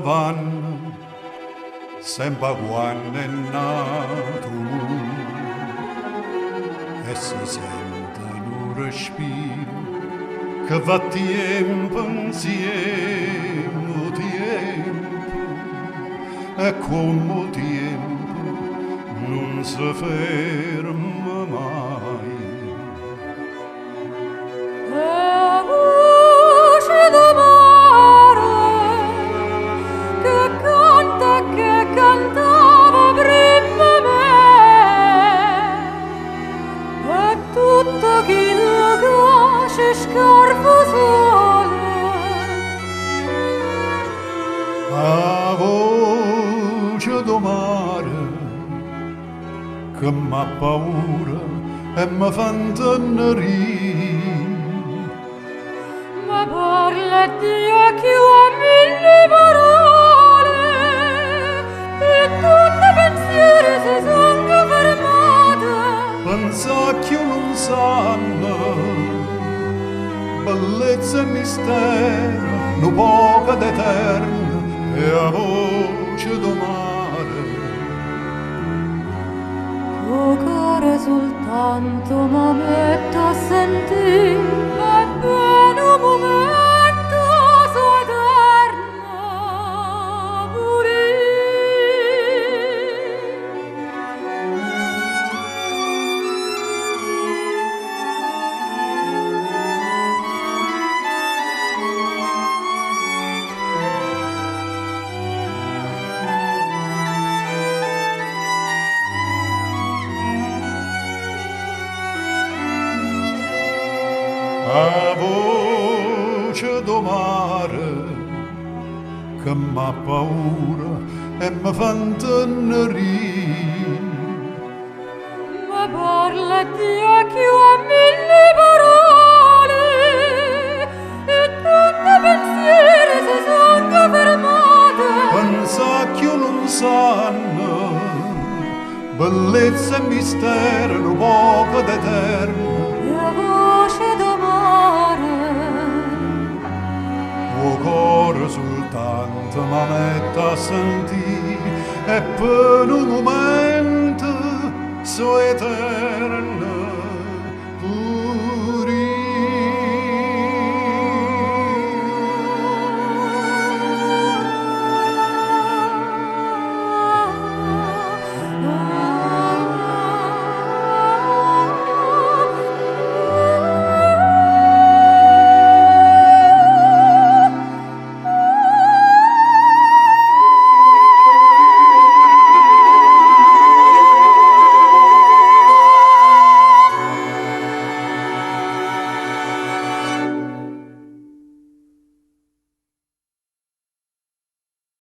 Vanno, sempe 'a quanno è nato 'o munno, e se sente nu respiro che va tiempo 'nzieme 'o tiempo, e comme 'o tiempo nun se ferma maje. E voce do mare che canta che cantava primma 'e me e tutto chillo ca ce scarfa 'o sole. 'A voce do mare che m'appaura e me fa 'ntennerì. Me parla 'e Dio cchiù 'e mille parole e tutt' 'e pensiere se songo fermate. Penzà cchiù nun sanno, bellezza e mistero, nu poco d'eterno e 'a voce do mare. 'O core soltanto me metto a sentì e pe' nu mumento so' eterna pur'i'. 'A voce do mare che m'appaura e me fa 'ntennerì. Me parla 'e Dio cchiù 'e mille parole e tutt' 'e pensiere se songo fermate. Penzà cchiù nun sanno, bellezza e mistero, nu poco d'eterno. E 'a voce do mare. 'O core soltanto me metto a sentì e pe' nu mumento so' eterno.